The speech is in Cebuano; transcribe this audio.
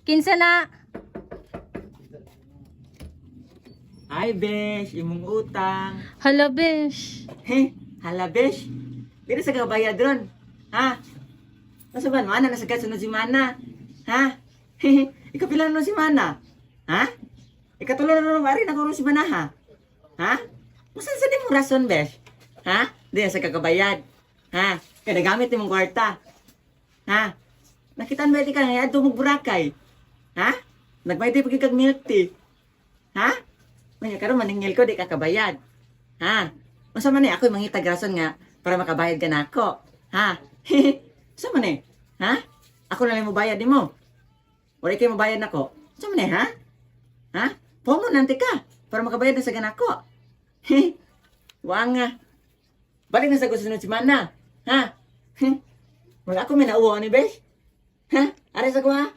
Kinsa na? Ay, besh, imong utang. Hala, besh. He, hala, besh. Dili sa kabayad ron. Ha? Nasa ba? Mana nasa sunod si Mana. Ha? Ikapila na si Mana. Ha? Ikatulo na nun, ari na ko si Mana, ha? Ha? Musan sa di mong rason, besh? Ha? Di sa kakabayad. Ha? Kaya nagamit imong kwarta. Ha? Nakitaan ba di ka nga adto mong Boracay? Ha? Nagbayad di pag kag milk tea. Ha? Manya karon maningil ko di ka kabayad. Ha? Unsa man ni ako'y mangitag rason nga para makabayad ka nako. Ha? Unsa man ni? Ha? Ako na lang mo bayad nimo. Wala kay mobayad nako. Unsa man ni ha? Ha? Pomo nanti ka para makabayad na sa ganako. Wa nga. Balik na sa gusto si Mana. Ha? Wala ako may nauwa ni besh. Ha? Aray sa ko ha?